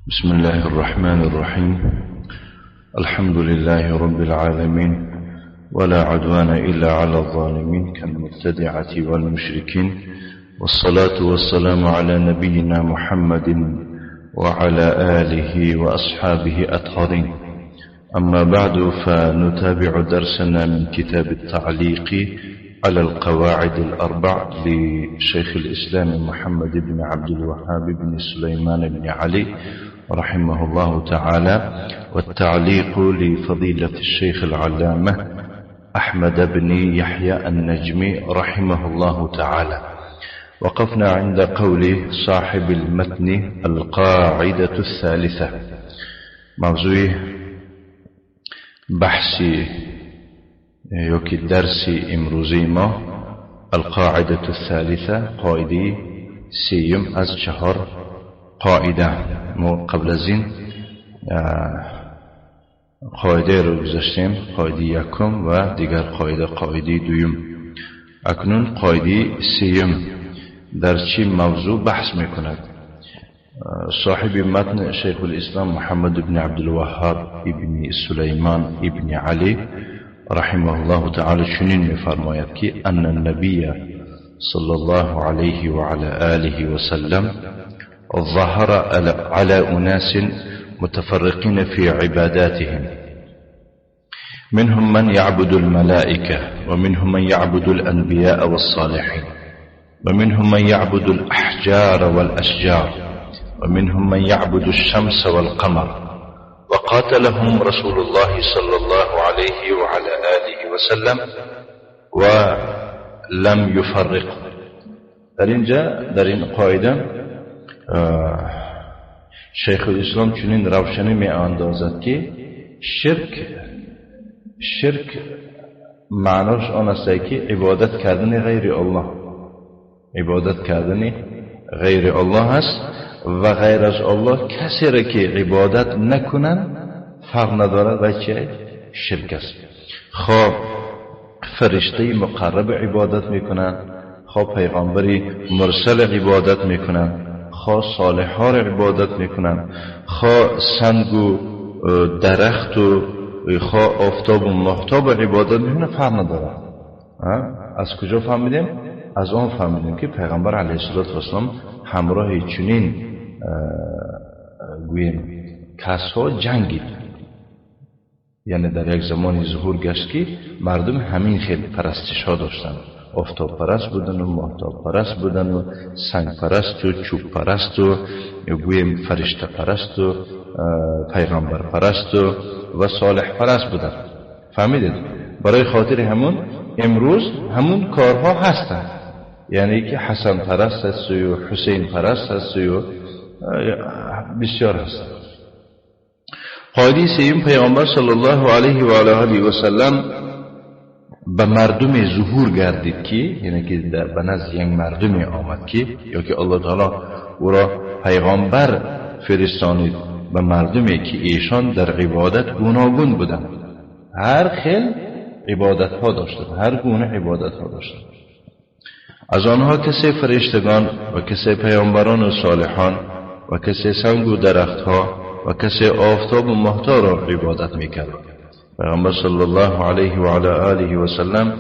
بسم الله الرحمن الرحيم. الحمد لله رب العالمين، ولا عدوان إلا على الظالمين كالمبتدعة والمشركين، والصلاة والسلام على نبينا محمد وعلى آله وأصحابه أطهرين. أما بعد، فنتابع درسنا من كتاب التعليق على القواعد الأربع لشيخ الإسلام محمد بن عبد الوهاب بن سليمان بن علي رحمه الله تعالى، والتعليق لفضيلة الشيخ العلامة أحمد بن يحيى النجمي رحمه الله تعالى. وقفنا عند قول صاحب المتن القاعدة الثالثة. موضوع بحثي یکی درس امروزی ما القاعدة الثالثة، قاعده سیم از چهار قاعده. ما قبل از این قاعده رو گذاشتیم، قاعده یکم و دیگر قاعده قاعده دوم. اکنون قاعده سیم در چی موضوع بحث میکند؟ صاحب متن شیخ الاسلام محمد بن عبدالوهاب ابن سلیمان ابن علی رحمه الله تعالى چنین می‌فرماید که ان النبی صلی الله علیه وعلى آله وسلم ظهر على أناس متفرقين في عباداتهم، منهم من يعبد الملائكة، ومنهم من يعبد الأنبياء والصالحين، ومنهم من يعبد الأحجار والأشجار، ومنهم من يعبد الشمس والقمر. وقاتلهم رسول الله صلى الله عليه وعلى آله وسلم ولم يفرق. در اینجا در این قاعده شیخ الاسلام چنین روشنی می اندازد که شرک معناش آن است که عبادت کردن غیر الله، عبادت کردن غیر الله است و غیر از الله کسی را که عبادت نکنند فرق ندارد و چه شرک است. خواه فرشته مقرب عبادت میکنند، خواه پیغمبری مرسل عبادت میکنند، خواه صالح ها را عبادت میکنند، خواه سنگ و درخت و خواه آفتاب و ماهتاب عبادت میکنند، فرق ندارد. از کجا فهمیدیم؟ از آن فهمیدیم که پیغمبر علیه السلام همراه چنین گوییم کسها جنگید. یعنی در یک زمانی ظهور گشت که مردم همین خیلی پرستش ها داشتن، آفتاب پرست بودن و ماهتاب پرست بودن و سنگ پرست و چوب پرست و گوییم فرشته پرست و پیغمبر پرست و صالح پرست بودن. فهمیدید؟ برای خاطر همون امروز همون کارها هستند، یعنی که حسن پرست هست و حسین پرست هست و بسیار هست. قاعده سوم پیامبر صلی الله علیه و آله و سلم به مردم ظهور گردید که یعنی که به نزد یک مردمی آمد که یا که الله تعالی او را پیغامبر فرستانید به مردمی که ایشان در عبادت گوناگون بودند، هر خیل عبادت ها داشتند، هر گونه عبادت ها داشتند. از آنها کسی فرشتگان و کسی پیامبران و صالحان و کسی سنگ و درختها و کسی آفتاب و ماهتاب را عبادت میکرد. پیامبر صلی الله علیه و علی آله و سلم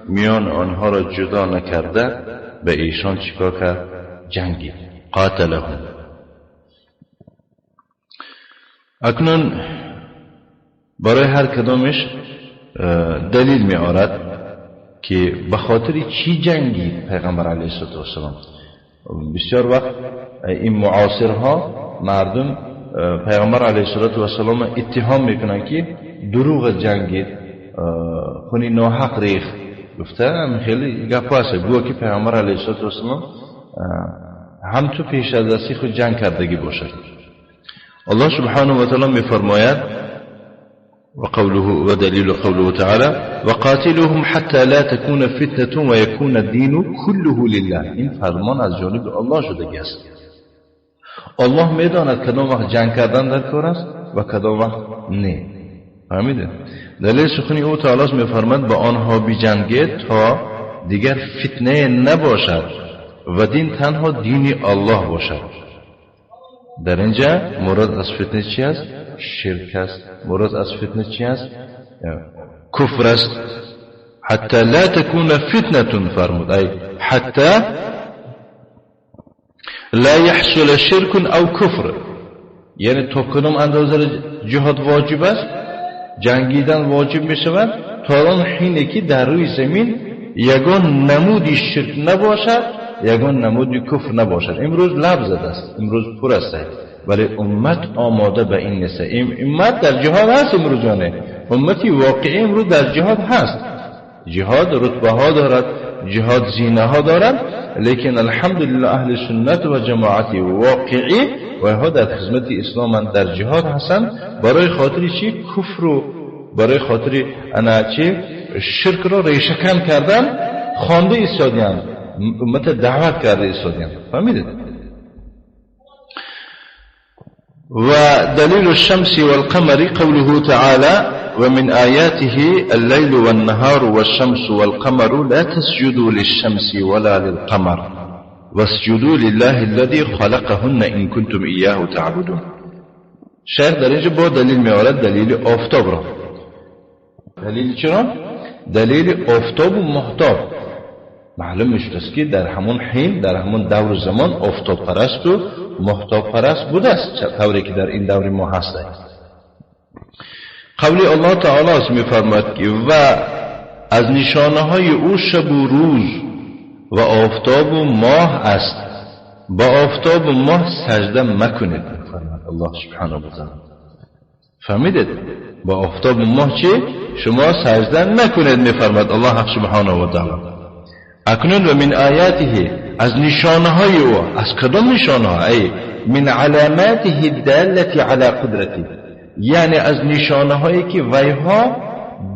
میان آنها را جدا نکرده به ایشان چیکار کرد؟ جنگید، قاتلهم. اکنون برای هر کدامش دلیل می آرد که به خاطر چی جنگید پیغمبر علیه السلام. بسیار وقت این معاصرها مردم پیغمبر علیه السلام اتهام میکنن که دروغ جنگید، خونی ناحق ریخت. گفته خیلی گپ هست، گویا که پیغمبر علیه السلام هم تو پیش از دستی خود جنگ کردگی باشد. الله سبحانه و تعالی میفرماید وقوله ودليل قوله تعالى وقاتلهم حتى لا تكون فتنة ويكون الدين كله لله. این فرمان از جانب الله شده است. الله میداند کدام وقت جنگ کردن در کار است و کدام وقت نه. فهمیدید؟ دلیل سخنی او تعالی میفرماد با آنها بجنگید تا دیگر فتنه نباشد و دین تنها دین الله باشد. در اینجا مراد از فتنه چی است؟ شرک است. مراد از فتنه چی است؟ کفر است. حتی لا تكون فتنة فرمود، ای حتی لا يحصل شرک او کفر. یعنی تا کدام اندازه جهاد واجب است؟ جنگیدن واجب می شود تا آن حینی که در روی زمین یگان نمودی شرک نباشد، یگان نمودی کفر نباشد. امروز لب زده است، امروز پر است، ولی امت آماده به این نیست. امت در جهاد هست امروز، یعنی امتی واقعی امروز در جهاد هست. جهاد رتبه ها دارد، جهاد زینه ها دارد، لیکن الحمدلله اهل سنت و جماعتی واقعی و ها در خدمت اسلام در جهاد هستند. برای خاطر چی؟ کفر و برای خاطر انا چی؟ شرک را ریشه کن کردن خوانده ایستادیان، امت دعوت کرده ایستادیان. فهمیدید؟ ودليل الشمس والقمر قوله تعالى ومن آياته الليل والنهار والشمس والقمر لا تسجدوا للشمس ولا للقمر واسجدوا لله الذي خلقهن إن كنتم إياه تعبدون. شیخ در اینجا با دلیل میآورد، دلیل آفتاب را. دلیل چرا؟ دلیل آفتاب و ماهتاب. معلوم میشد است که در همون حین، در همون دور زمان آفتاب پرست و ماهتاب پرست بوده است، طوری که در این دور ما هست. قولی الله تعالی است، میفرماید که و از نشانه های او شب و روز و آفتاب و ماه است، با آفتاب و ماه سجده مکنید. میفرماید الله سبحانه و تعالی. فهمیدید؟ با آفتاب و ماه چی؟ شما سجده نکنید، میفرماید الله سبحانه و تعالی. اکنون و من آیاته، از نشانه های او، از کدام نشانه ها؟ ای من علاماته الدالة على قدرته، یعنی از نشانه هایی که ویها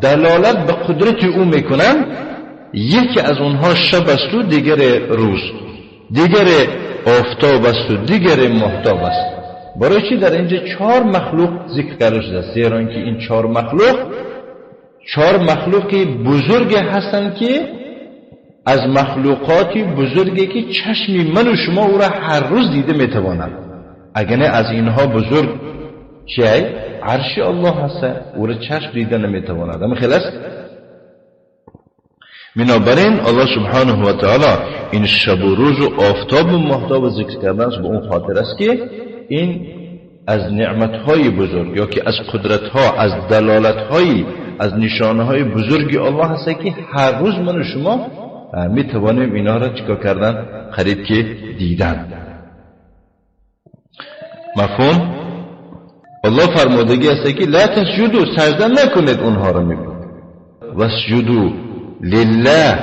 دلالت به قدرت او میکنند. یکی از اونها شب است و دیگر روز، دیگر آفتاب است و دیگر ماهتاب است. برای چی در اینجا چهار مخلوق ذکر کرده شده است؟ زیرا اینکه این چهار مخلوق، چهار مخلوق بزرگ هستند که از مخلوقات بزرگی که چشم من و شما او را هر روز دیده میتواند. اگر نه از اینها بزرگ چیه؟ عرش الله هست، او را چشم دیده نمیتواند. اما خلاص بنابراین الله سبحانه و تعالی این شب و روز و آفتاب و ماهتاب ذکر کردن است به اون خاطر است که این از نعمتهای بزرگ یا که از قدرتها، از دلالتهای، از نشانه‌های بزرگ الله هست که هر روز من و شما می توانیم اینا را چیکار کردن؟ قریب که دیدن. مفهوم؟ الله فرمودگی است که لا تسجدوا، سجده نکنید اونها را، میگوید واسجدوا لله،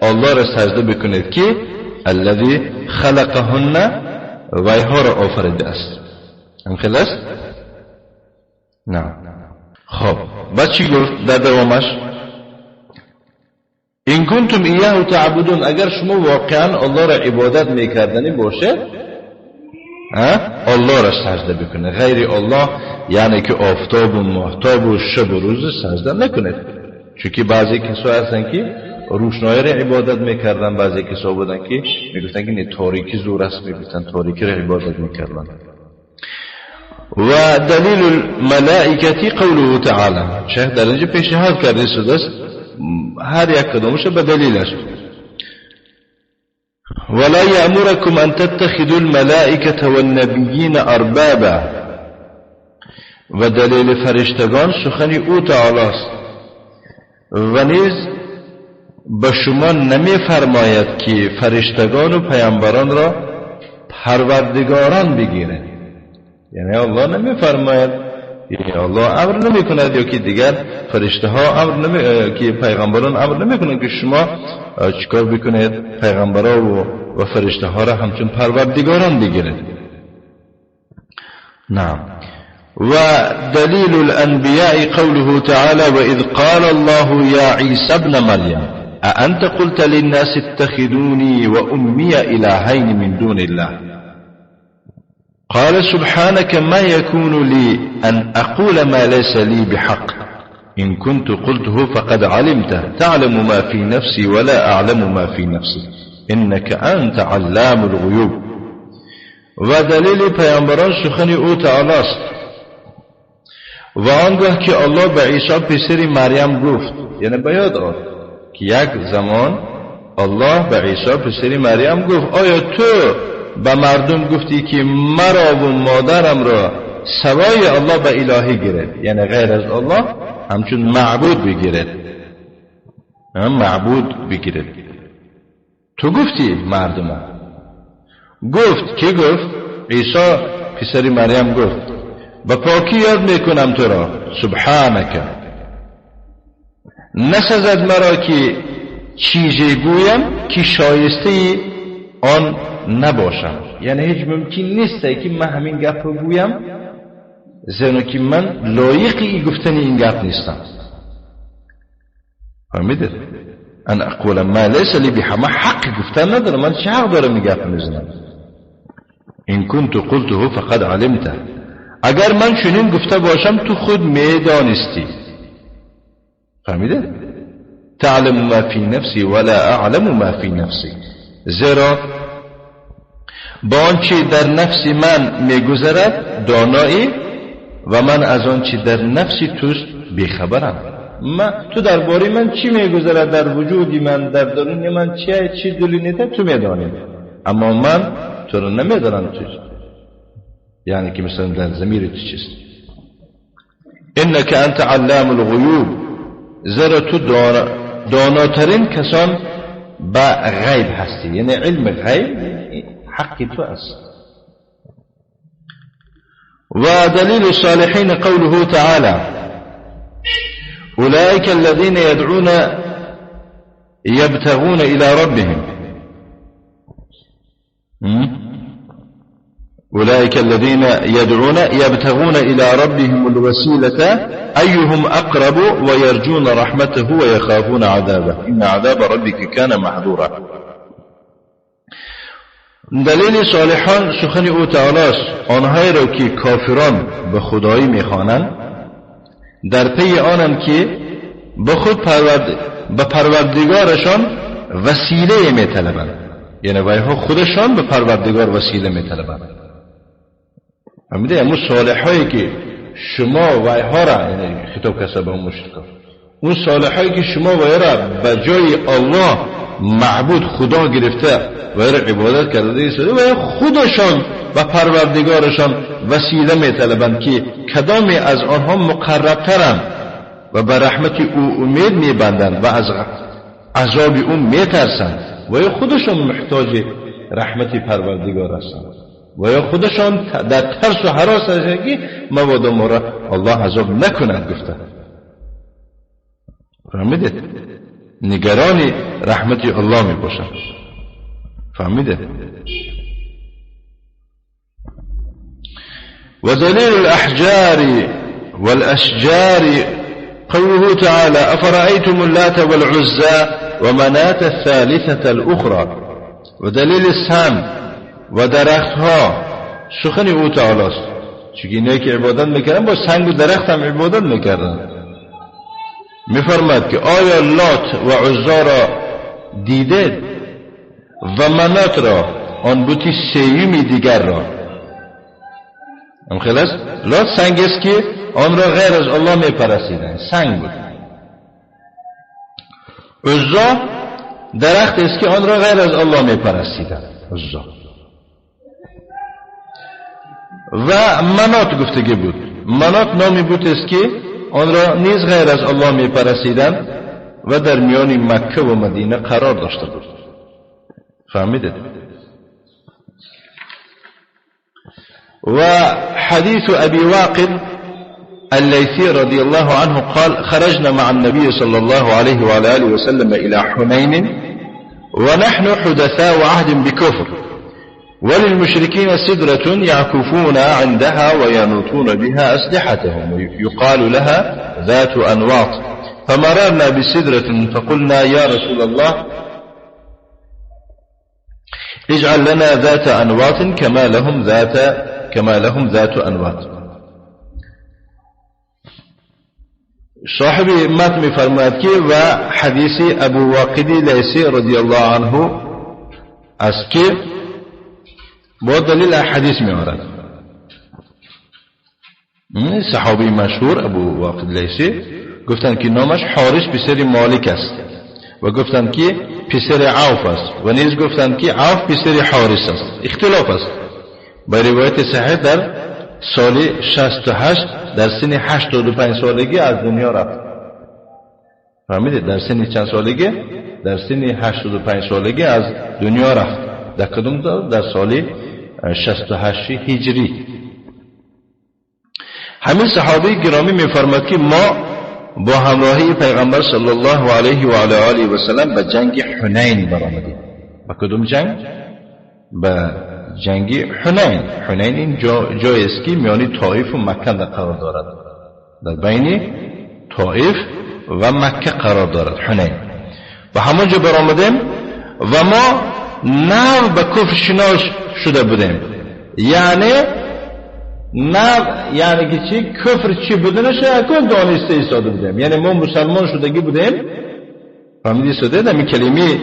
الله را سجده بکنید که الذی خلقهن، ویها را آفریده است. هم خلاص؟ نه. خب بعد چی گفت در دوامش؟ این کنتم ایاه تعبدون، اگر شما واقعا الله را عبادت میکردنی باشه، الله را سجده بکنه، غیر الله یعنی که آفتاب و ماهتاب و شب و روز سجده نکنید. چون که بعضی کسا هستن که روشنایی را عبادت میکردن، بعضی کسا بودن که میگفتن که نه تاریکی زور است، میگفتن تاریکی را عبادت میکردن. و دلیل الملائکه قوله تعالی، شیخ در اینجا پیشنهاد کرده شده است هر یک کدامش به دلیلش. ولا يأمركم أن تتخذوا الملائكة والنبيين أربابا، و دلیل فرشتگان سخن او تعالی است. و نیز به شما نمی فرماید که فرشتگان و پیامبران را پروردگاران بگیرید. یعنی الله نمی فرماید، یعنی الله امر نمی کند یا که دیگر فرشته ها امر نمی، که پیغمبران امر نمی کنند که شما چیکار بکنید، پیغمبران و فرشته ها را همچون پروردگاران بگیرید. نعم. ودليل الأنبياء قوله تعالى وإذ قال الله يا عيسى ابن مريم أأنت قلت للناس اتخذوني وأمي إلهين من دون الله قال سبحانك ما يكون لي أن أقول ما ليس لي بحق إن كنت قلته فقد علمته تعلم ما في نفسي ولا أعلم ما في نفسي إنك أنت علام الغيوب. و دلیل پیامبران سخن او تعالی است. و آنگاه که الله به عیسی پسر مریم گفت، یعنی به یاد آر که یک زمان الله به عیسی پسر مریم گفت آیا تو به مردم گفتی که مرا و مادرم را سوای الله به الهی گیرد، یعنی غیر از الله همچون معبود بگیرد، معبود بگیرد. تو گفتی مردم. گفت که گفت؟ عیسی پسر مریم گفت به پاکی یاد میکنم تو را، سبحانک، نسزد مرا که چیزی گویم که شایسته آن نباشم. یعنی هیچ ممکن نیست که من همین گپ رو گویم، زیرا که من لایق ای گفتن این گپ نیستم. فهمیدید؟ ان اقول ما لیس لی بحق، من حق گفتن ندارم، من چه حق دارم این گپ میزنم؟ ان كنت قلته فقد علمته، اگر من چنین گفته باشم تو خود میدانستی. فهمیده؟ تعلم ما فی نفسی ولا اعلم ما فی نفسی، زیرا با آنچه در نفس من میگذرد دانایی و من از آنچه در نفس توست بیخبرم. من تو درباره من چی میگذرد، در وجودی من، در درون من چی دلینیده تو میدانی، اما من تو رو نمیدانم تو، یعنی که مثلا در ضمیر تو چیست. انک انت علام الغیوب، زیرا تو داناترین کسان به غیب هستی، یعنی علم غیب حق تو است. و دلیل الصالحین قوله تعالی أولئك الذين يدعون يبتغون إلى ربهم، أولئك الذين يدعون يبتغون إلى ربهم الوسيلة أيهم أقرب ويرجون رحمته ويخافون عذابه إن عذاب ربك كان محذورا. دلیل صالحان سخن او تعالی است، آنهایی را که کافران به خدایی میخوانند در پی آنند که به خود به پروردگارشان وسیله میطلبند، یعنی وایها خودشان به پروردگار وسیله میطلبند. فهمیده؟ امو صالحایی که شما وایها را، یعنی خطاب کسا به اون مشرکان، اون صالحایی که شما وای را به جای الله معبود خدا گرفته و را عبادت کرده ایستاده، و خودشان و پروردگارشان وسیله میطلبند که کدامی از آنها مقربترند و به رحمت او امید میبندند و از عذاب او میترسند، و یا خودشان محتاج رحمت پروردگار هستند و یا خودشان در ترس و هراس هستند که مبادا ما را الله عذاب نکند گفته. فهمیدید؟ نگران رحمت الله می باشند. فهمیده؟ و دلیل الأحجار والأشجار قوله تعالى أفرأيتم اللات والعزى ومناة الثالثة الأخرى. و دلیل سم و درختها سخن او تعالی است، چون اینایی که عبادت میکردن با سنگ و درخت هم عبادت میکردن. میفرماد که آیا لات و عزا را دیدید و منات را، آن بوتی سیومی دیگر را؟ هم خلاص لات سنگ است که آن را غیر از الله میپرستیدند، سنگ بود. عزا درخت است که آن را غیر از الله میپرستیدند، عزا. و منات گفتگی بود، منات نامی بود است که آن را نیز غیر از الله میپرستیدند و در میان مکه و مدینه قرار داشته بود. فهمیدید؟ و حديث أبي واقد الليثي رضي الله عنه قال خرجنا مع النبي صلى الله عليه وعلى آله وسلم إلى حنين ونحن حدثاء عهد بكفر، وللمشركين سدرة يعكفون عندها وينوطون بها أسلحتهم يقال لها ذات أنواط، فمررنا بسدرة فقلنا يا رسول الله اجعل لنا ذات أنواط كما لهم ذات أنواط. صاحب متن می‌فرماید که و حدیث ابو واقدی لیثی رضی الله عنه است که با دلیل حدیث میآورد. صحابی مشهور ابو واقد لیثی گفتند که نامش حارث پسر مالک است و گفتند که پسر عوف است و نیز گفتند که عوف پسر حارث است. اختلاف است. به روایت صحیح در سال 68 در سن 85 سالگی از دنیا رفت. فهمیدید؟ در سن چند سالگی؟ در سن 85 سالگی از دنیا رفت. در کدوم سال؟ در سال 68 هجری. همین صحابی گرامی می‌فرماد که ما با همراهی پیغمبر صلی الله علیه و علی آله و سلم به جنگ حنین برآمدیم. به کدوم جنگ؟ به جنگ حنین. حنین این جای است که میان طائف و مکه قرار دارد. در بین طائف و مکه قرار دارد حنین. و همونجا برآمدیم و ما نو به کفر شناس شده بودیم. یعنی نه، یعنی که چی؟ کفر چی بودنش اکنون دانسته ایستاده بودیم. یعنی ما مسلمان شدگی بودیم. فهمیدی ساده؟ در کلمه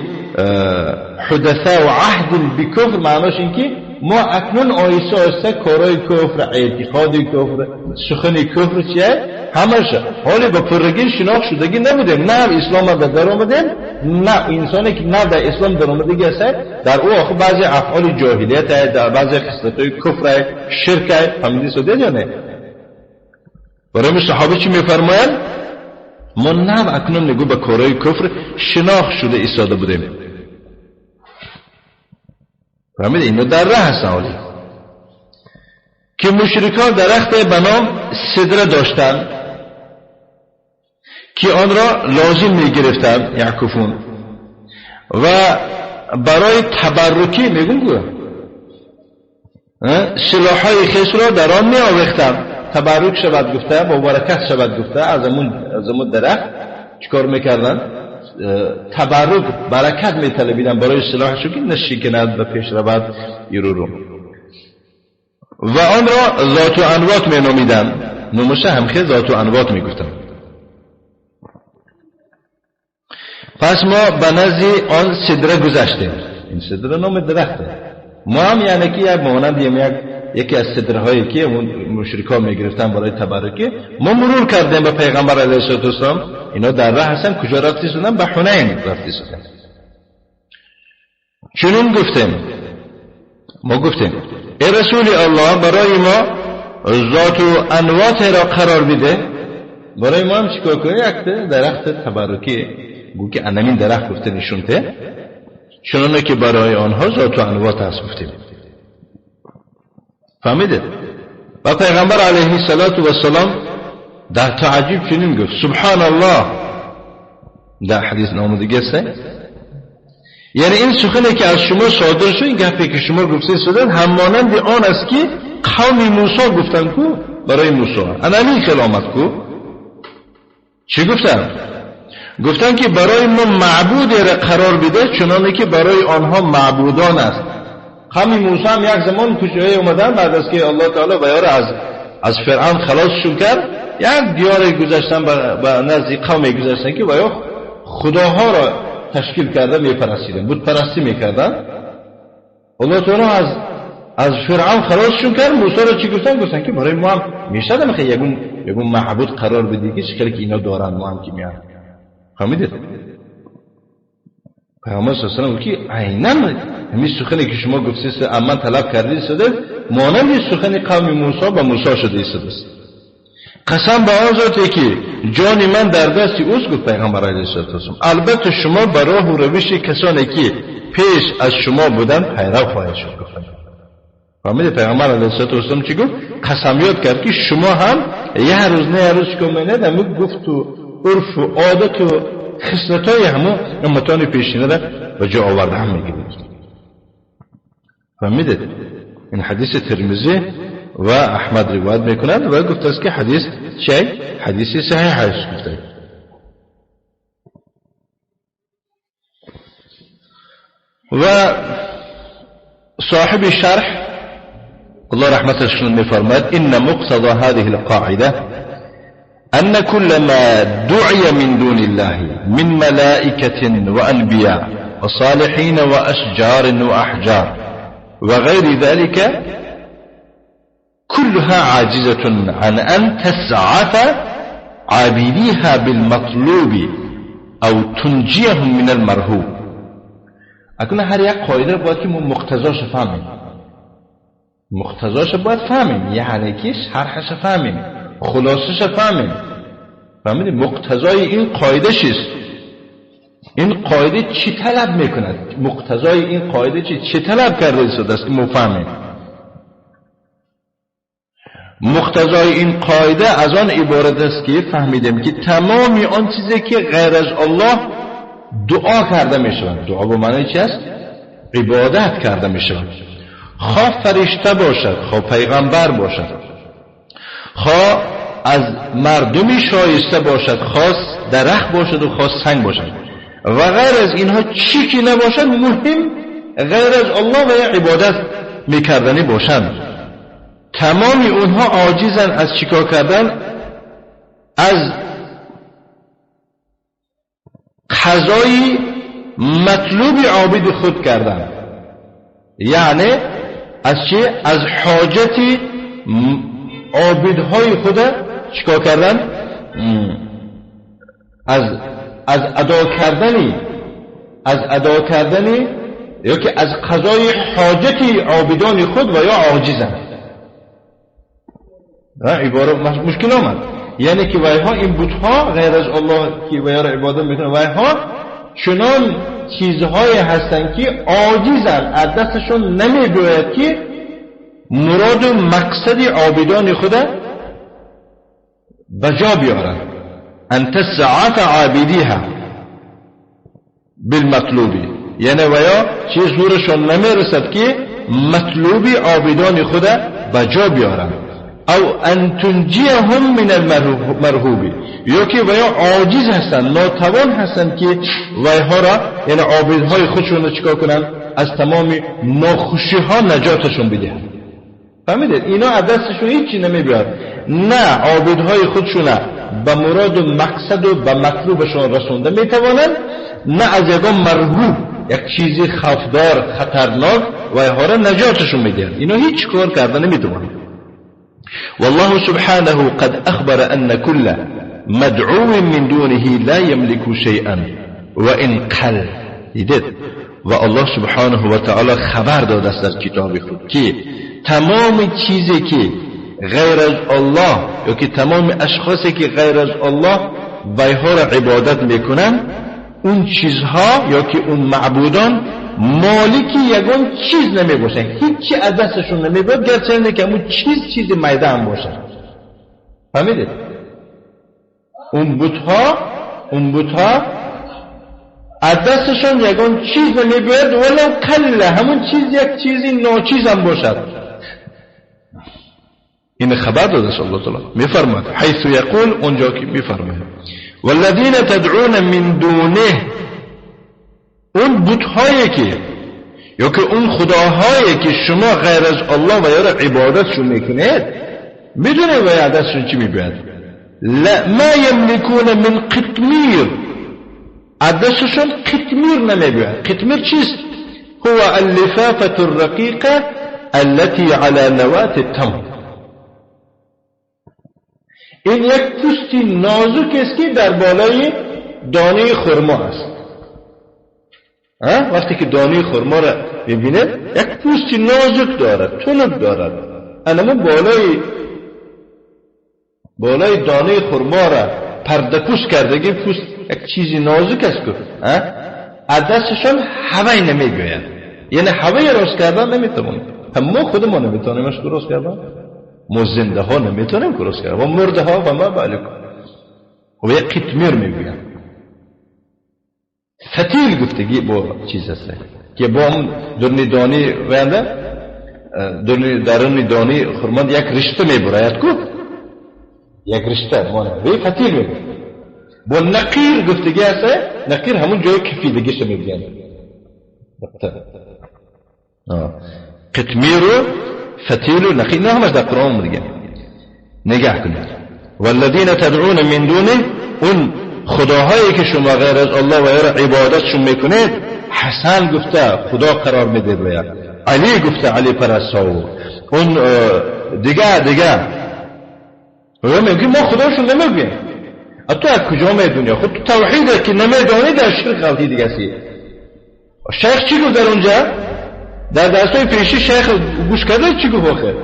حدثه و عهد بکفر معناش این که ما اکنون آیسته آیسته کارای کفر، اعتقاد کفر، سخن کفر چیه؟ همش حالی با پرگی شناخت شدگی نبودیم. نه اسلام در آمدیم، نه انسانی که نه در اسلام در آمدگی هست در او آخه بعضی افعال جاهلیت هست، در بعضی خصلت‌های کفر، شرک. فهمیدی ساده یا نه؟ برای صحابه چی میفرمایند؟ ما نه اکنون نگو به کارهای کفر شناخت شده ایستاده بودیم. فهمید؟ اینو در راه هستن حالی که مشرکان درخت به نام سدره داشتند که آن را لازم میگرفتند یعکفون و برای تبرکی میگم که سلاحهای خیش را در آن میآویختند. تبرک شود گفته، با برکت شود گفته، از امون درخت چیکار میکردن؟ تبرک برکت میطلبیدن برای سلاحشون که نشکند و پیش رود ایرو رو. و آن را ذات و انوات مینامیدند. نموشه همخه ذات و انوات میگفتند. پس ما به نزد آن سدره گذشتیم. این سدره نام درخته. ما هم یعنی که یک مانند یکی از سدرهایی که مشرکان میگرفتن برای تبرکی، ما مرور کردیم به پیغمبر علیه الصلاة والسلام. اینا در راه هستن، کجا رفتی شدن؟ به حنین رفتی شدن. چنین گفتیم، ما گفتیم ای رسول الله برای ما ذات و انوات را قرار بده. برای ما هم چیکار کنیم؟ یک درخت تبرکی گو که انمین درخت گفته نشونته، چنانه که برای آنها ذات و انوات هست گفتیم. فهمیدید؟ و پیغمبر علیه الصلاة والسلام در تعجب چنین گفت سبحان الله. در حدیث نامدگی است. یعنی این سخنی که از شما صادر شد، این گپی که شما گفته شدن همانند آن است که قوم موسی گفتن کو برای موسی. انمی خیل آمد کو چی گفتن؟ گفتن که برای ما معبودی را قرار بده چنانه که برای آنها معبودان است. قوم موسی هم یک زمان کجای اومدن بعد از که الله تعالی بیاره از فرعون خلاصشون کرد، یک دیار گذاشتن به نزد قوم گذاشتن که باید خداها را تشکیل کرده میپرستیدن، بت پرستی میکردن. الله تعالی از فرعون خلاصشون کرد. موسی را چی گفتن؟ گفتن که برای ما هم میشد میخوای یگون معبود قرار بدی که شکلی که اینا دارن ما هم که میان. فهمیدید؟ پیامبر صلی الله علیه و سلم که عینا همین سخنی که شما گفتید من طلب کردید شده مانند سخن قوم موسی به موسی شده است. قسم به آن ذاتی که جان من در دست اوست، گفت پیغمبر علیه السلام، البته شما به راه و روش کسانی که پیش از شما بودن پیرو خواهید شد. گفت فهمیدید پیغمبر علیه السلام چی گفت؟ قسمیات کرد که شما هم یه روز نه یه روز چیکار می‌کنید؟ همون گفت و عرف و عادت و خصلت‌های همون امتان پیشینه را به جا آورده هم میگیرید. فهمیدید؟ این حدیث ترمذی و احمد روایت میکنند و گفته است که حدیث چه؟ حدیث صحیح است گفته. و صاحب شرح الله رحمتش میفرماید ان مقتضى هذه القاعده أن كل ما دعي من دون الله من ملائكة وأنبياء وصالحين وأشجار وأحجار وغير ذلك كلها عاجزة عن أن تسعف عابديها بالمطلوب أو تنجيهم من المرهوب. اکنون هر یک قاعده باید که ما مقتضاش فهمیم، مقتضاش باید فهمیم، یعنی که شرحش فهمیم، خلاصش فهمیم. فهمیدیم مقتضای این قاعده چیست؟ این قاعده چی طلب میکند؟ مقتضای این قاعده چی طلب کرده است که ما فهمیم؟ مقتضای این قاعده از آن عبارت است که فهمیدیم که تمامی آن چیزی که غیر از الله دعا کرده می شود، دعا به معنی چی است؟ عبادت کرده می شود، خواه فرشته باشد، خواه پیغمبر باشد، خواه از مردمی شایسته باشد، خواه درخت باشد و خواه سنگ باشد و غیر از اینها چی که نباشد، مهم غیر از الله و یا عبادت میکردنی باشند. تمامی اونها عاجزن از چیکار کردن؟ از قضای مطلوب عابد خود کردن، یعنی از چی؟ از حاجت عابدهای خود چیکار کردن؟ از ادا کردنی یا که از قضای حاجت عابدان خود و یا عاجزن. عبارت مشکل آمد، یعنی که ویها این بتها غیر از الله که ویها را عبادت میکنن، ویها چنان چیزهایی هستند که عاجزن، از دستشون نمیباید که مراد و مقصد عابدان خود به جا بیارن. ان تسعف عابدیها بالمطلوبی، یعنی ویا چیز زورشون نمیرسد که مطلوبی عابدان خود به جا بیارن. او ان تنجیهم من المرهوب، یا که ویا عاجز هستند، ناتوان هستند که ویها را، یعنی عابدهای خودشون را چیکار کنن؟ از تمام ناخوشی ها نجاتشون بدهند. فهمیدید؟ اینا از دستشون هیچی نمیبیاد، نه عابدهای خودشون به مراد و مقصد و به مطلوبشون رسونده میتوانند، نه از یگان مرهوب، یک چیزی خوفدار خطرناک ویها را نجاتشون میدهند. اینا هیچ کار کرده نمیتوانند. والله سبحانه قد أخبر أن كل مدعو من دونه لا يملك شيئا وإن قل. دیدید؟ و الله سبحانه و تعالی خبر داده است در کتاب خود که تمام چیزی که غیر از الله یا که تمام اشخاصی که غیر از الله ویها را عبادت میکنن، اون چیزها یا که اون معبودان مالکی یگان چیز نمی باشن، هیچی از دستشون نمی بیاد، گرچه که اون چیز چیز میده هم باشن. فهمیدید؟ اون بتها از دستشون یگان چیز نمی بیاد، ولو قله، همون چیز یک چیزی ناچیز هم باشد. این خبر داده است الله تعالی، میفرماد حیث یقول، اونجا که میفرماید والذین تدعون من دونه، اون بتهایی که یا که اون خداهایی که شما غیر از الله و یا را عبادتشون میکنید، میدونه و یا دستشون چی میبید؟ ما یملکون من قطمیر، از دستشون قطمیر نمیبید. قطمیر چیست؟ هو اللفافة الرقیقة التي على نواة التمر. این یک پوستی نازک است که در بالای دانه خرما است. وقتی که دانه خرما را میبینه یک پوستی نازک دارد، تنک دارد، انما بالای دانه خرما را پرده پوست کردگی، پوست یک چیزی نازک است که از دستشان هوای نمیگوید، یعنی هوای راست کردن نمیتوانیم. هم ما خودمان نمیتونیم راست کردن، ما زنده ها نمیتونیم راست کردن و مرده ها و ما بالک. و یک قطمیر میگوید، فتیل گفتگی با چیز هست که با هم درنی دانی وینده درنی دانی خرمند یک رشته میبراید کو، یک رشته مانه وی فتیل میگه. با نقیر گفتگی هست، نقیر همون جای کفیدگیش میگن. قطمیر و فتیل و نقیر نه همش در قرآن دیگه. نگاه کنید والذین تدعون من دونه، اون خداهایی که شما غیر از الله و یا عبادتشون میکنید، حسن گفته خدا قرار میده باید علی گفته علی پرست ها و اون دیگه دیگه میگه ما خداشون نمیگیم. تو از کجا میدونی؟ خود تو توحید که نمیدانی در شرک غلطی دیگه سی. شیخ چی گفت در اونجا؟ در درسای پیشی شیخ گوش کرده چی گفت آخه؟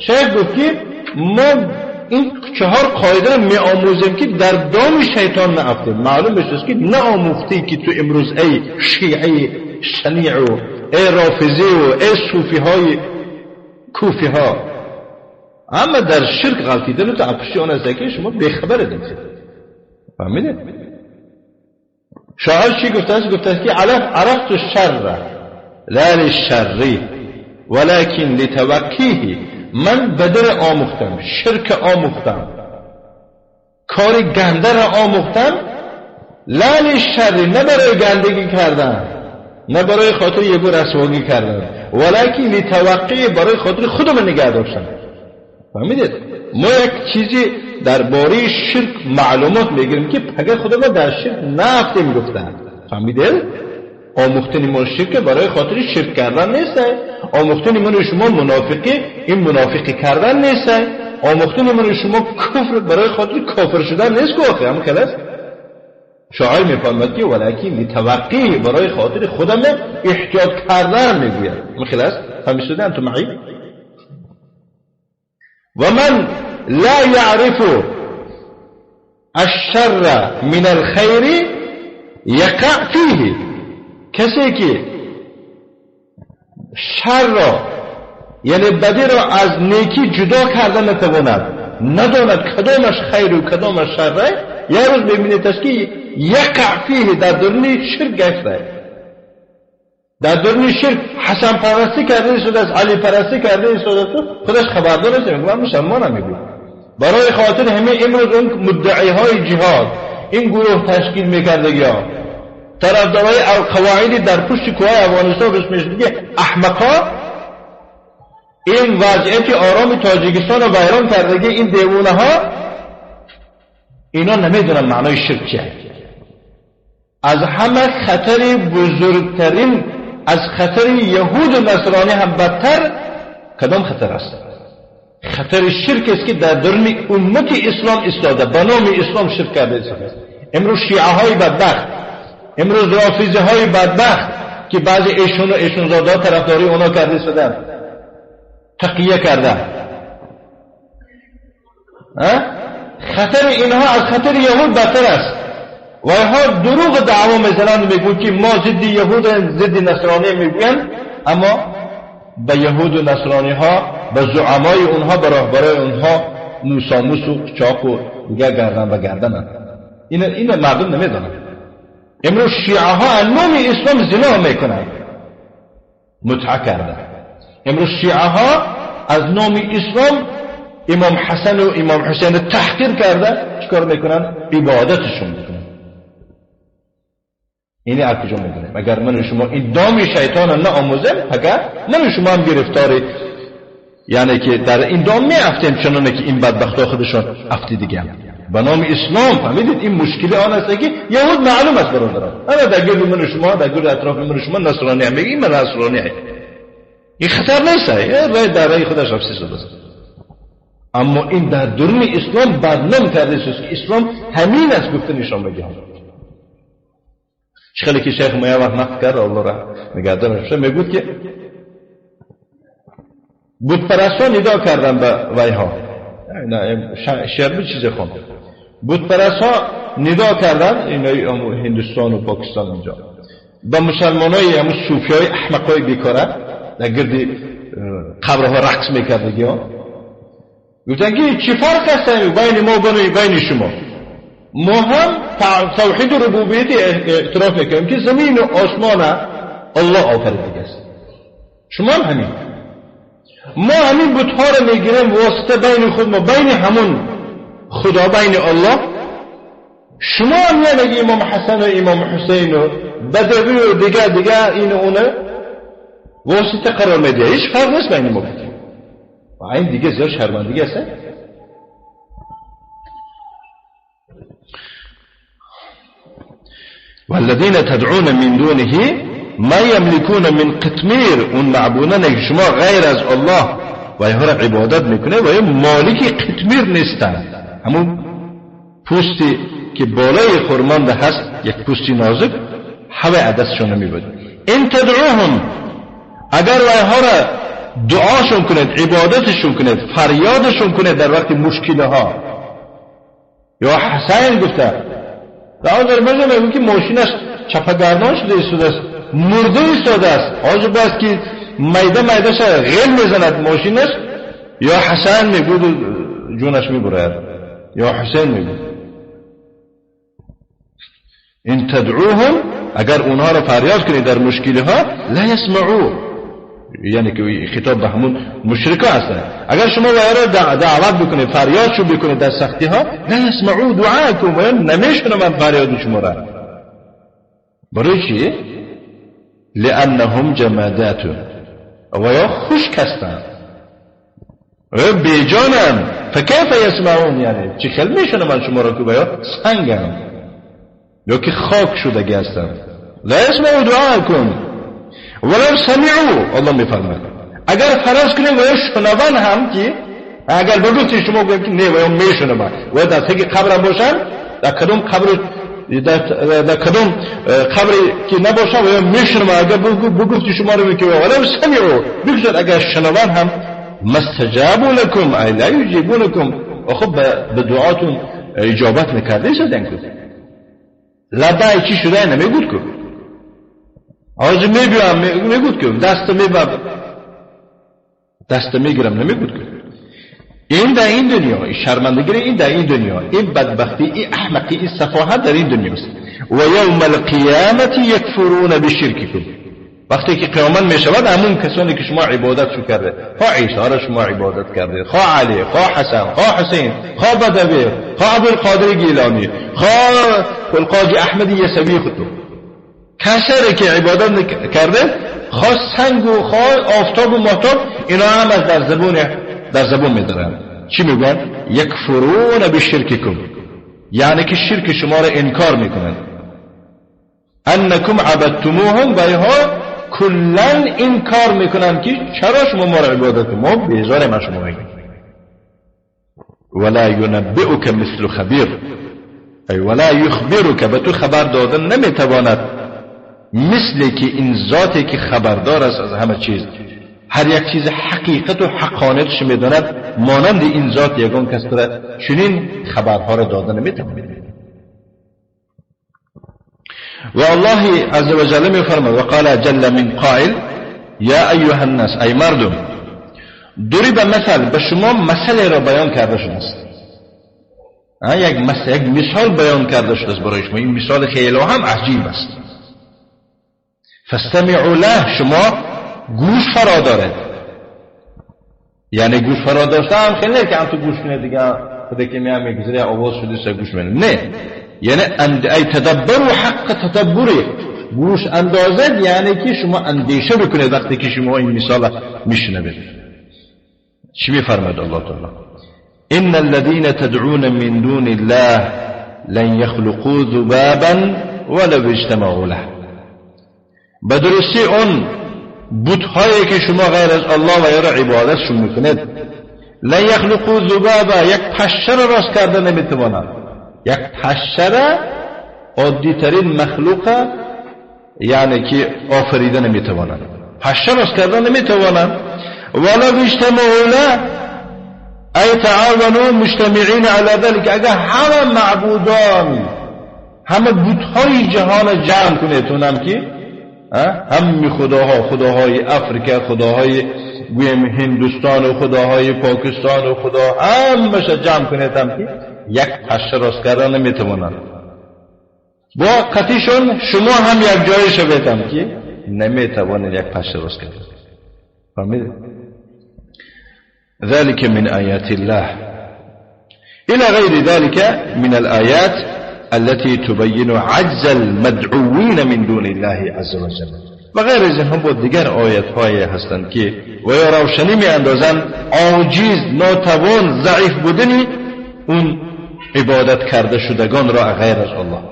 شیخ گفت که ما این چهار قاعده رو میآموزیم که در دام شیطان نافتیم. معلوم بشه که نآموختی که تو امروز ای شیعه شنیع و ای رافضی و ای صوفی های کوفی ها، اما در شرک غلطیدن تو اپشی آن است که شما بیخبر دید. فهمیدید؟ شاعر چی گفته است؟ گفته است که عرفت الشر لا للشر ولكن لتوقیه. من بدر آموختم، شرک آموختم، کار گنده را آموختم، لا للشر، نه برای گندگی کردن، نه برای خاطر یه رسواگی کردن، ولکن لتوقیه، برای خاطر خودم نگه داشتم. فهمیدید؟ ما یک چیزی درباره شرک معلومات میگیریم که پگه خود ما در شرک نفتیم گفتن. فهمیدید؟ آموختن ما شرک برای خاطر شرک کردن نیست. آموختن من شما منافقی، این منافقی کردن نیست. آموختن من شما کفر برای خاطر کافر شدن نیست که آخه هم خلاص. شاعر میفرماید که ولکن لتوقیه، برای خاطر خودم احتیاط کردن میگوید. هم خلاص؟ فهمیدید انتم معی؟ و من لا يعرف الشر من الخير يقع فيه. کسی که شر را یعنی بدی را از نیکی جدا کرده نتواند، نداند کدامش خیر و کدامش شر، یه روز میبینیدش که یقع فیه، در درون شرک گشته، در درون شرک حسن پرستی کرده شده است، علی پرستی کرده شده است، خودش خبردار نیست. من مسلمانم میگه. برای خاطر همه امروز اون مدعی های جهاد، این گروه تشکیل میکردگی ها، طرفدارای القواعد در پشت کوه افغانستان بهش میگه احمقا، این وضعیت آرام تاجیکستان رو ویران کردگی این دیوونه ها، اینا نمیدونن معنای شرک چیه. از همه خطر بزرگترین، از خطر یهود و نصرانی هم بدتر کدام خطر است؟ خطر شرک است که در درون امت اسلام استاده، به نام اسلام شرک کرده است. امروز شیعه های بدبخت، امروز رافضه های بدبخت که بعضی ایشون و ایشون زاده طرفداری اونا کرده شدن، تقیه کردن، خطر اینها از خطر یهود بدتر است. و اینها دروغ دعوا میزنند، میگویند که ما ضد یهود ضد نصرانی میگویند، اما به یهود و نصرانی ها، به زعمای اونها، به راهبرای اونها موساموس و چاق و دیگه گردن به گردن. این مردم نمیدانند. امروز شیعه ها نام اسلام زنا میکنند، متعه کردن. امروز شیعه ها از نام اسلام امام حسن و امام حسین تحقیر کرده، چیکار میکنن؟ عبادتشون میکنن. اینی از کجا میدونیم؟ اگر من و شما این دام شیطان رو نآموزیم، اگر من و شما هم گرفتار، یعنی که در این دام میافتیم، چنانه که این بدبخت‌ها خودشون افتیدگی به نام اسلام. فهمیدید؟ این مشکل آن است که یهود معلوم است برادران، اما در گرد من و شما، در گرد اطراف من و شما نصرانی هم میگه، این من نصرانی هم. این خطر نیست، رای در رای خودش افسوس شده است. اما این در درون اسلام بدنام کرده است که اسلام همین است گفته نشان بگه. خیلی که شیخ ما یه وقت نقل کرد، الله را نگهدارش، میگفت که بت پرستان ندا کردن به ویها، نه شعر بود چیز خوند، بت پرستها ندا کردن اینا هندوستان و پاکستان اینجا به مسلمانای همون صوفیای احمقای بیکاره در گرد قبرها رقص میکردگی ها، گفتن که چی فرق است بین ما و بین شما؟ ما هم توحید و ربوبیت اعتراف میکنیم که زمین و آسمان الله آفریده است، شما هم همین. ما همین بتها رو میگیریم واسطه بین خود ما، بین همون خدا، بین الله. شما هم میگی امام حسن و امام حسین و بدوی و دیگه دیگه این و اونه واسطه قرار میده، هیچ فرق نیست بین ما. و این دیگه زیاد شرمندگی است. والذین تدعون من دونه ما یملکون من قطمیر، اون معبودانی که شما غیر از الله و اینها را عبادت میکنه و یا مالک قطمیر نیستند. همون پوستی که بالای خرمانده هست، یک پوستی نازک، هوا عدسشون نمیبود. این تدعوهم، اگر اینها را دعاشون کنید، عبادتشون کنید، فریادشون کنید در وقت مشکل ها، یا حسین گفته در آذربایجان میگه که ماشینش چپگردان شده ایستاده است، مرده ایستاده است، آجو باید که میده میده شه غل میزند ماشینش، یا حسین میگود جونش میبرد، یا حسین میگود. این تدعوهم، اگر اونها را فریاد کنید در مشکل ها، لا یسمعو، یعنی که خطاب به همون مشرکا هستند. اگر شما را دعوت بکنید، فریادشو بکنید در سختی ها، لا یسمعو دعاکم، و نمیشنوند فریاد شما را. برای چی؟ لانهم جمادات، و یا خشک هستند و بیجانند. فکیف یسمعون، یعنی چه خیلی میشنوند شما را که یا سنگند یا که خاک شدگی هستند. لا یسمعو دعاکم ولو سمعوا، الله میفرماید اگر فرض کنیم و یا شنوان هم، که اگر بگویید شما گویید که نه و یا میشنوند و در تگ قبر باشن، در کدام قبر، در کدام قبر که نباشن و یا میشنوند، اگر بگویید شما رو که ولو سمعوا، بگذار اگر شنوان هم، مستجابوا لکم ای لا یجیبونکم، خب به دعاتون اجابت نکرده ایستادن که لبای چی شده نمیگود که آج میبیام میگود که دست میبرم دست میگیرم نمیگود که. این در این دنیا، این شرمندگی این در این دنیا، این بدبختی، این احمقی، این سفاهت در این دنیاست. و یوم القیامت یکفرون بشرککم، وقتی که قیامت میشود همون کسانی که شما عبادت شو کرده، خواه عیسی را شما عبادت کرده، خواه علی، خواه حسن، خواه حسین، خواه بدوی، خواه عبدالقادر گیلانی، خواه القاضی احمد یسوی، خودتو کسری که عبادت کرده، خواه سنگ و خواه آفتاب و ماهتاب، اینا هم از در زبون میدارن. چی میگن؟ یکفرون بشرککم، یعنی که شرک شما را انکار میکنن. انکم عبدتموهم، و اینها کلا انکار میکنن که چرا شما ما را عبادت، ما بیزار ما شما میگیم. ولا ینبئک مثل خبیر، ای ولا یخبرک، به تو خبر دادن نمیتواند مثل که این ذاتی که خبردار است از همه چیز، هر یک چیز حقیقت و حقانیتش میداند، مانند این ذات یگان کس را چنین خبرها را دادن نمیتواند. و الله عز وجل میفرماید وقال جل من قائل یا ایها الناس، ای مردم، ضرب مثل، به شما مثل را بیان کرده شده است، یک مثال بیان کرده شده است برای شما. این مثال خیلی هم عجیب است. فاستمعوا له، شما گوش فرا دارد، یعنی گوش فرا داشته هم خیلی نه که هم تو گوش کنه دیگه خود که میام میگذره آواز شده سه گوش میده، نه، یعنی ای تدبر و حق تدبری، گوش اندازد، یعنی که شما اندیشه بکنید وقتی که شما این مثال میشنوید. چی میفرماید الله تعالی؟ ان الذين تدعون من دون الله لن يخلقوا ذبابا ولو اجتمعوا له. به درستی اون بت‌هایی که شما غیر از الله و یا را عبادتشون میکنید، لن یخلقوا ذبابا، یک پشه را راست کرده نمیتوانند. یک پشه را، عادیترین مخلوق، یعنی که آفریده نمیتوانند، پشه راست کرده نمیتوانند. ولو اجتمعوا له ای تعاونوا مجتمعین علی ذلك، اگر همه معبودان، همه بت‌های جهان جمع کنید، اونم که هم خداها، خداهای افریقا، خداهای گویم هندوستان و خداهای پاکستان و خدا، همش جمع کنید هم که یک پشه راست کردن نمیتوانند. با قطیشون شما هم یک جای شوید هم که نمیتوانید یک پشه راست کردن. فهمیدید؟ ذلك من آیات الله إلى غير ذلك من الآيات التي تبين عجز المدعوين من دون الله عز وجل. و غیر از اینها با دیگر آیت های هستند که و یا روشنی می اندازند عاجز، ناتوان، ضعیف بودنی اون عبادت کرده شدگان را غیر از الله.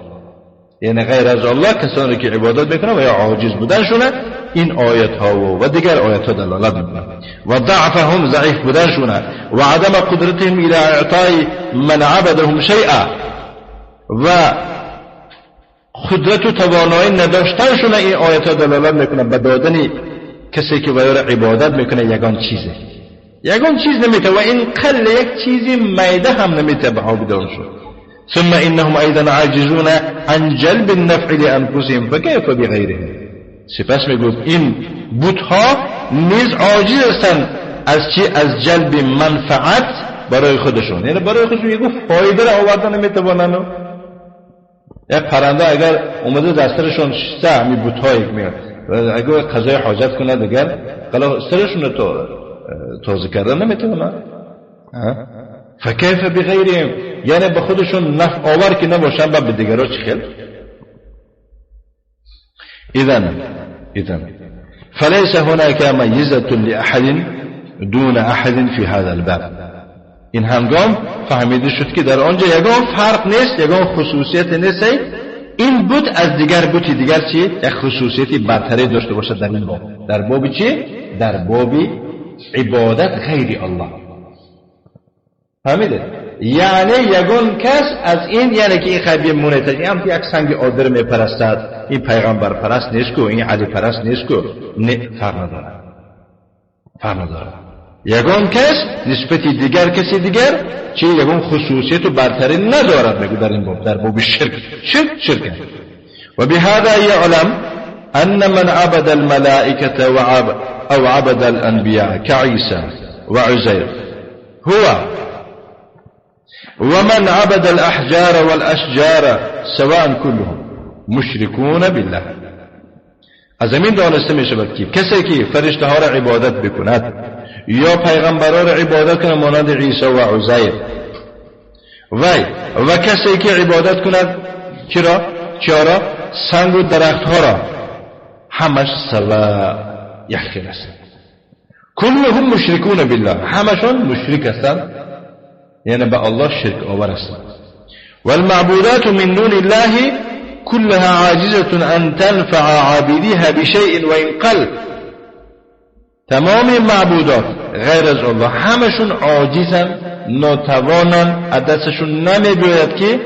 یعنی غیر از الله کسانی که عبادت میکنن و یا عاجز بودنشونه این آیت ها و دیگر آیت ها دلالت میکنن. و ضعفهم ضعیف بودنشونه و عدم قدرتهم الى اعطای من عبدهم شیئا و قدرت و توانایی نداشتنشونه این آیت ها دلالت میکنه به دادن کسی که ویا را عبادت میکنه یگان چیزه، یگان چیز نمیته و این قل یک چیزی میده هم نمیته به عابدانشون. ثم انهم ايضا عاجزون عن جلب النفع لانفسهم فكيف بغيرهم. سپس میگفت این بتها نیز عاجز هستند از چی؟ از جلب منفعت برای خودشون، یعنی برای خودشون یگو فایده را آوردن نمیتوانند. یک پرنده اگر اومده دسترشون شسته همین بتهای میاد اگر قضای حاجت کنه دیگر سرشون رو تازه کردن نمیتوانند. فکیف بغیرهم، یعنی به خودشون نفع آور که نباشن به دیگرها چی خیل؟ إذن فليس هناك ميزة لأحد دون أحد في هذا الباب. این هنگام فهمیده شد که در آنجا یگان فرق نیست، یگان خصوصیت نیست. این بت از دیگر بت دیگر چی؟ یک خصوصیت برتری داشته باشد در این باب. در باب چی؟ در باب عبادت غیر الله. فهمیده؟ یعنی یگان کس از این، یعنی که این خیلی مونته، این هم یک سنگ آدر میپرستد، این پیغمبر پرست نیست کو، این علی پرست نیست کو، نه، فرق نداره، فرق نداره. یگان کس نسبت دیگر کسی دیگر چی یگان خصوصیت و برتری ندارد میگو در این باب، در باب شرک. شرک شرک. و بهذا يعلم ان من عبد الملائكة او عبد الانبیاء كعيسى وعزير هو ومن عبد الأحجار والأشجار سواء كلهم مشركون بالله. از این دانسته می شود که کسی که فرشته ها را عبادت بکند یا پیغمبرها را عبادت کند مانند عیسی و عزیر و کسی که عبادت کند چرا؟ چرا؟ سنگ و درخت ها را، همش سوا یک خیل هستند. كلهم مشركون بالله، همشون مشرک هستند، یعنی به الله شرک آور هستند. والمعبودات من دون الله كلها عاجزة أن تنفع عابديها بشيء وإن قل. تمام معبودات غیر از الله همشون عاجزن، ناتوانن، از دستشون نمیباید که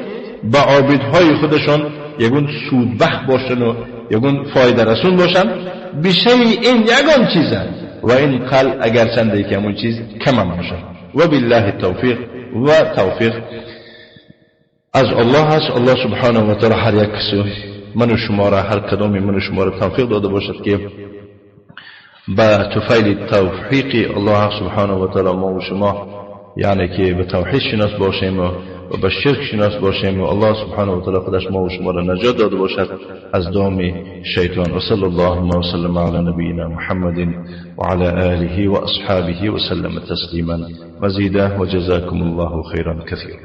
به عابدهای خودشون یگون سودبخش باشن و یگون فایده رسون باشن. بشیء یگان چیزن و این قل اگر چنده که همون چیز کم هم باشن. و بالله التوفیق. و توفیق از الله هست. الله سبحانه و تعالی هر یک کسی من و شما را، هر کدامی من و شما را توفیق داده باشد که به توفیل توفیق الله سبحانه و تعالی ما و شما، یعنی که به توحید شناس باشیم و به شرک شناس باشیم و الله سبحانه و تعالی خودش ما و شما را نجات داده باشد از دام شیطان. و صلی الله و سلم علی نبینا محمد و علی آله و اصحابه و سلم تسلیما مزیدا و جزاکم الله خیرا کثیرا.